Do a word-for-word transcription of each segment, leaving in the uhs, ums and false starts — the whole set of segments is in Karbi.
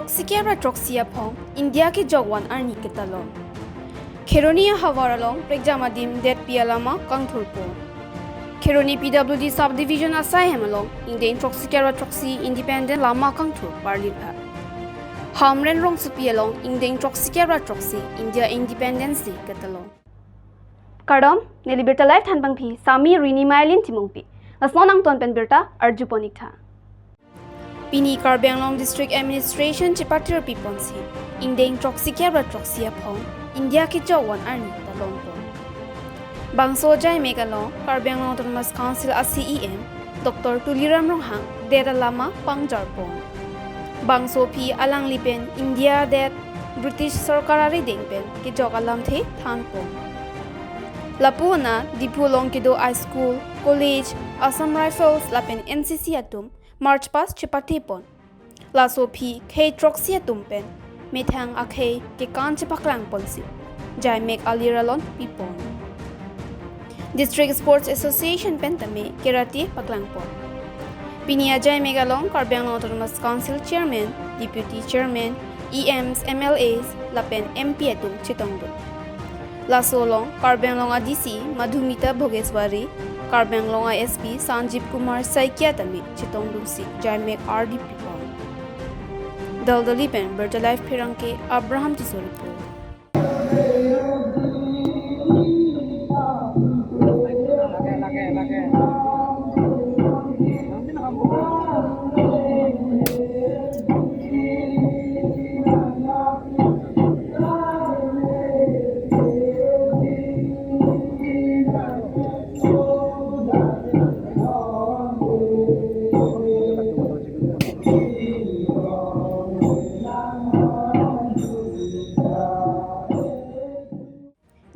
Sikep ra throksi aphong India kejok van arni ketalon. Kheroni ahavar along prekjam adim detpi alama kangthurpon. Kheroni P W D Subdivision asai hem along ingdeng throksikep ra throksi Independent lama kangthur parlin pha. Hamren rongsopi along ingdeng throksikep ra throksi India Independence Day ketalon. Kardom, neli Birta Live thanbangpi Sami Rini Mailin Timungpi. Lason angton pen birta arjupon ik tha. Pini Karbi Anglong District Administration chepathirpiponsi ingdeng throksikep ra throksi aphong India kejok van arni talonpon. Bangso ajaimek along Karbi Anglong Autonomous Council a C E M Doctor Tuliram Ronghang det alama pangjarpon. Bangso aphi alangli pen India det British sorkar arideng pen kejok alamthe thanpon. Lapu-an Diphu along kedo a school, college, Assam Rifles lapen N C C atum march past chepathepon. Laso aphi khei throksi atum pen methang akhei kekan chepaklangponsi jaimek alir alon pipon. District Sports Association pen tame karate paklangpon. Pini ajaimek along Karbi Anglong Autonomous Council Chairman, Deputy Chairman, E Ms, M L As lapen M P atum chetongdun. Laso along Karbi Anglong a D C Madhumita Bhogeshwari, Karbi Anglong a S P Sanjeev Kumar Saikia tame chetongdunsi jaimek ardi pipon. Daldali pen Birta Live pherangke Abraham Tisso report.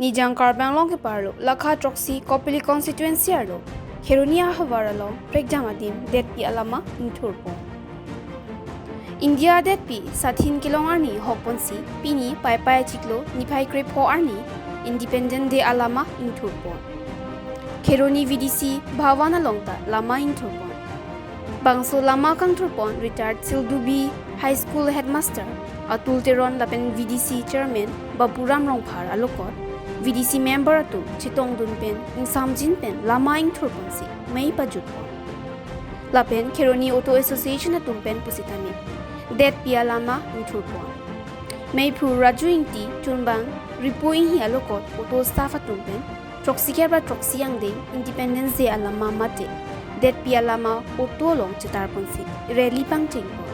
Nijang Karbi Anglong keparlo lakha throksi Kopili constituency arlo Kheroni ahavar along prekjam adim detpi alama ingthurpon. India detpi sadhin kelong arni hokponsi pini Paipai achiklo niphai krepho arni Independent Day alama ingthurpon. Kheroni V D C Bhavan along ta lama ingthurpon. Bangso lama kangthurpon retired Sildubi High School Headmaster Atul Teron lapen V D C Chairman Bapuram Rongphar alokot V D C member atum chetongdun pen ingsamjin pen lama ingthurponsi mei pajutpon. Lapen Kheroni Auto Association atum pen pusitame detpi alama ingthurpon. Meiphu Raju Ingti, chunbang Ripu Inghi alokot auto staff atum pen throksi kep ra throksi angdeng Independence Day alama mate detpi alama auto along chetarponsi rally pangchengpon.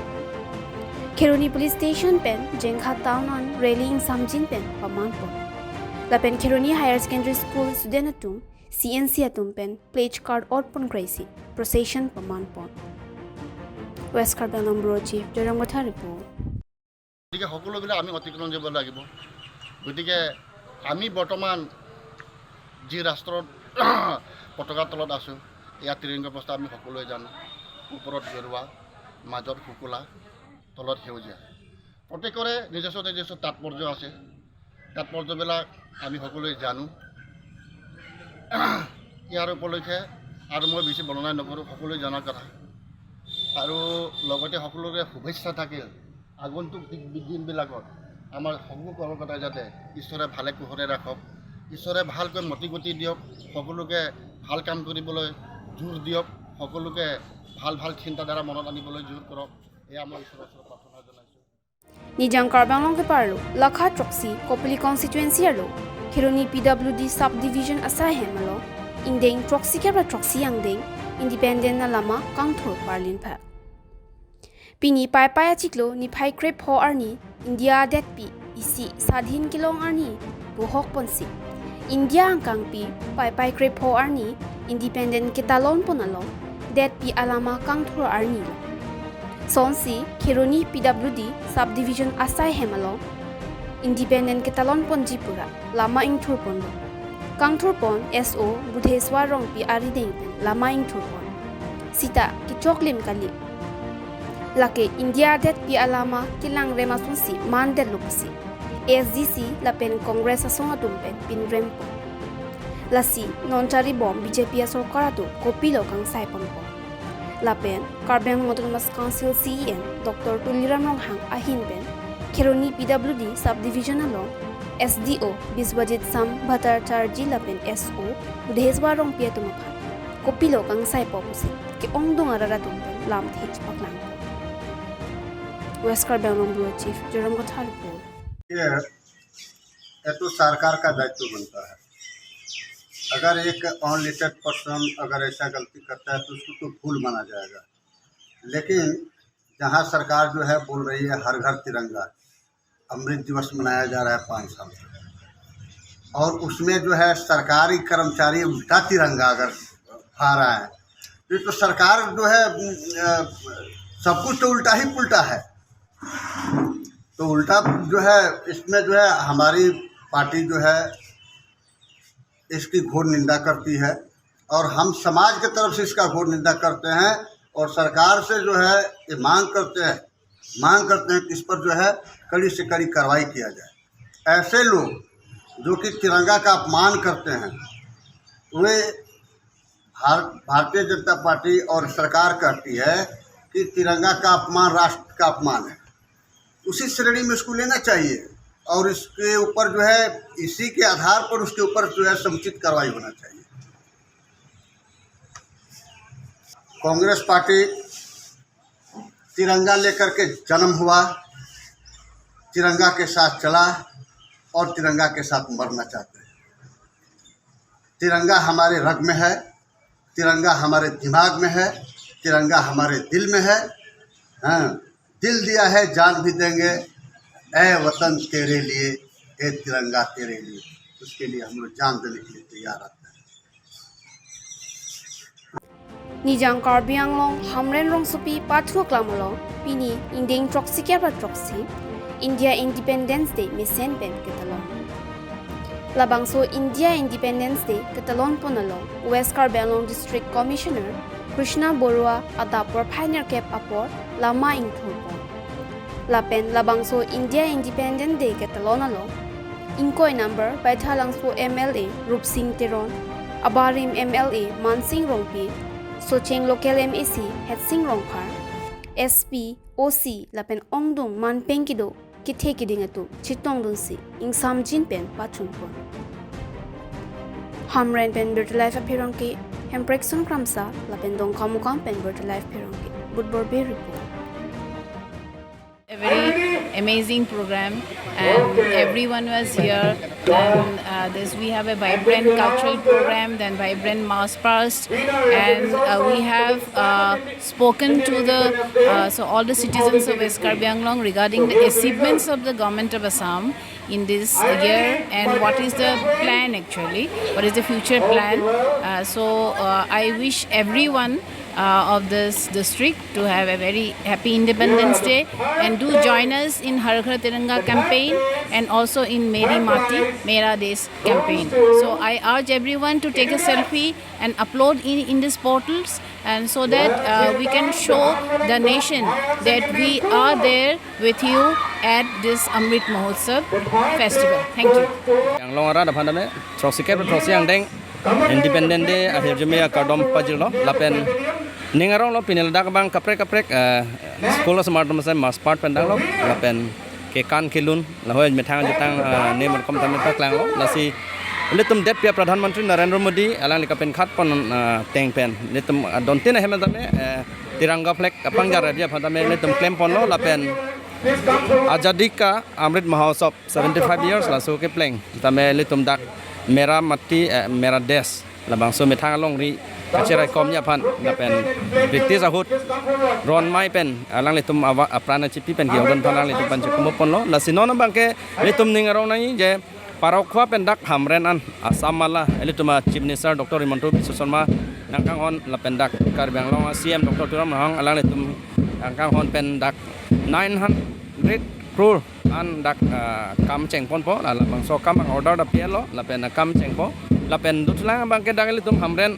Kheroni Police Station pen Jengkha Town an rally ingsamjin pen pamanpon. Lapen Kheroni Higher Secondary School student atum C N C atum pen pledge card otpon kreisi procession pamanpon. West Karbi Anglong Bureau Chief Joyrang Botha report. গতিকে সকলোবিলাক আমি অতিক্ৰম কৰিব লাগিব। গতিকে আমি বৰ্তমান যি ৰাষ্ট্ৰৰ পতাকাৰ তলত আছোঁ, ইয়াত ত্ৰিৰংগা পতাকা আমি সকলোৱে জানো, ওপৰত গেৰুৱা, মাজত শুকুলা, তলত সেউজীয়া। প্ৰত্যেকৰে নিজস্ব নিজস্ব তাৎপৰ্য আছে। তাৎপৰ্যবিলাক আমি সকলোৱে জানো। ইয়াৰ উপলক্ষে আৰু মই বেছি বৰ্ণনা নকৰোঁ, সকলোৱে জনাৰ কথা। আৰু লগতে সকলোৰে শুভেচ্ছা থাকিল, আগন্তুক দিন-, দিনবিলাকত আমাৰ সকলো কৰ্মকৰ্তাই যাতে ঈশ্বৰে ভালে কুশলে ৰাখক, ঈশ্বৰে ভালকৈ মতি গতি দিয়ক, সকলোকে ভাল কাম কৰিবলৈ জোৰ দিয়ক, সকলোকে ভাল ভাল চিন্তাধাৰা মনত আনিবলৈ জোৰ কৰক। এয়া মই ঈশ্বৰৰ ওচৰত প্ৰাৰ্থনা জনাইছোঁ। Nijang Karbi Anglong keparlo lakha throksi Kopili constituency arlo Kheroni P W D subdivision asai hem along ingdeng throksi kep ra throksi angdeng Independent alama kangthur parlin pha. Pini Paipai achiklo niphai krepho arni India detpi isi sadhin kelong arni pu hokponsi India angkangpi Paipai krepho arni Independent ketalonpon along detpi alama kangthur arni lo. Sonsi Kheroni P W D subdivision asai hem along Independent ketalonponji pura lama ingthurponlo. Kangthurpon S O Budheswar Rongpi arideng pen lama ingthurpon. Sita kechoklim kali. Lake India detpi alama kelangrem asonsi mandetlo pusi S D C lapen Congress asong atum pen pinrempon. Lasi non charibom B J P asorkar atum kopilo kangsaiponpon. Lapen Karbi Anglong Autonomous Council C E M Doctor Tuliram Ronghang ahin pen Kheroni P W D Subdivision along S D O Biswajit Sam Bhattacharjee lapen S O Budheswar Rongpi atum aphan kopilo kangsai po pusi ke-ongdung arat atum pen lamthe chepaklang. West Karbi Anglong Bureau Chief Joram Kathar report. ये ये तो सरकार का दायित्व बनता है। अगर एक अनलिटेड पर्सन अगर ऐसा गलती करता है तो उसको तो भूल माना जाएगा, लेकिन जहाँ सरकार जो है बोल रही है हर घर तिरंगा, अमृत दिवस मनाया जा रहा है पाँच साल से, और उसमें जो है सरकारी कर्मचारी उल्टा तिरंगा अगर फहरा रहा है तो, तो सरकार जो है अ, सब कुछ तो उल्टा ही पुल्टा है। तो उल्टा जो है इसमें जो है हमारी पार्टी जो है इसकी घोर निंदा करती है और हम समाज की तरफ से इसका घोर निंदा करते हैं और सरकार से जो है ये मांग करते हैं, मांग करते हैं कि इस पर जो है कड़ी से कड़ी कार्रवाई किया जाए। ऐसे लोग जो कि तिरंगा का अपमान करते हैं, वे भार-, भारतीय जनता पार्टी और सरकार कहती है कि तिरंगा का अपमान राष्ट्र का अपमान है, उसी श्रेणी में इसको लेना चाहिए और इसके ऊपर जो है इसी के आधार पर उसके ऊपर जो है समुचित कार्रवाई होना चाहिए। कांग्रेस पार्टी तिरंगा लेकर के जन्म हुआ, तिरंगा के साथ चला और तिरंगा के साथ मरना चाहते हैं। तिरंगा हमारे रग में है, तिरंगा हमारे दिमाग में है, तिरंगा हमारे दिल में है। हाँ, दिल दिया है, जान भी देंगे, ए वतन तेरे लिए, ए तिरंगा तेरे लिए, उसके लिए हम लोग जान देने के लिए तैयार रहते हैं। Nijang Karbi Anglong Hamren rongsopi pathu aklam along pini ingdeng throksi kep ra throksi India Independence Day mesen pen ketalon. Labangso India Independence Day ketalon pon along West Karbi Anglong District Commissioner Krishna Borua adap porphai nerkep apor lama ingthur pon. Lapen labangso India Independence Day ketalon along ingkoi number Baithalangso M L A Rupsing Teron, abarim M L A Mansing Rongpi, Socheng local M A C Hetsing Rongphar, S P, O C lapen ongdung manpeng kedo kethe keding atum chetongdunsi ingsamjin pen pachun pon. Hamren pen Birta Live apherangke Hemprek Sungkramsa lapen Dongkamukam pen Birta Live apherangke Budbor Bey report. A very amazing program, and everyone was here. And uh, this we have a vibrant cultural program, then vibrant mass past, and uh, we have uh, spoken to the uh, so all the citizens of West Karbi Anglong regarding the achievements of the government of Assam in this year and what is the plan actually, what is the future plan. Uh, so uh, I wish everyone uh, of this district to have a very happy Independence Day, and do join us in Har Ghar Tiranga campaign and also in Meri Mati Mera Desh campaign. So I urge everyone to take a selfie and upload in, in these portals, and so that uh, we can show the nation that we are there with you at this Amrit Mahotsav festival. Thank you. Anglong arat aphan tame throksi kep ra throksi angdeng Independence Day ahirjume akardom pajirlo lapen ning aronglo pini ladak abang kaprek kaprek eh, school osomar atum asai mass past pen danglo lapen kekan kelun lahei methang jutang eh, ne merkom tame paklanglo, lasi ilitum detpi a Pradhan Mantri Narendra Modi alangli kapenkhat pon eh, ateng pen ilitum eh, dontin ahem tame eh, Tiranga flag kapangjar avi aphan tame ilitum klem ponlo lapen Azadi Ka Amrit Mahotsav seventy five years laso kepleng tame ilitum dak Mera Mati eh, Mera Desh labangso methang alongri kacherai komji aphan lapen British ahut ronmai pen alanglitum awa- apran achipi pen kiyongdon aphan alanglitum aphan chekumo ponlo, lasi non abangke ilitum ning arong nangji je Parakhua pen dak Hamren an Assam mala ilitum a Chief Minister Doctor Himanta Biswa Sarma nangkanghon lapen dak Karbi Anglong a C M Doctor Tuliram Ronghang alanglitum nangkanghon pen dak nine hundred crore an dak ah, kam chengponpo, la labangso akam ang order da P L O lapen akam chengpo lapen dothulang abangke dak ilitum Hamren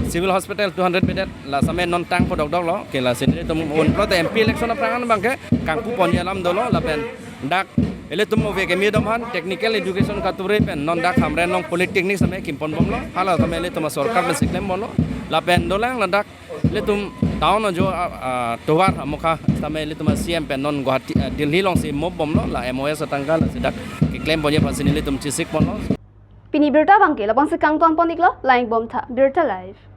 Civil Hospital two hundred bedded la same non tangpo dokdoklo, ke lasi ilitum unplot M P election aphrang an abangke kangpu ponji alam dolo lapen dak ilitum ove kemi atum aphan technical education katuri pen non dak Hamren along polytechnic same kimpon bomlo, hala same ilitum a sorkar pen si klem bomlo lapen dolang ladak ilitum town ajo, ah, ah, tovar amokha tame ilitum C M pen non Guwahati, ah, Delhi alongsi move bomlo, la M O S atangka lasi dak keklem ponji aphansi nelitum chesik ponlo. Pini birta abangke labangsi kangton pon-iklo, lang bom tha, Birta Live.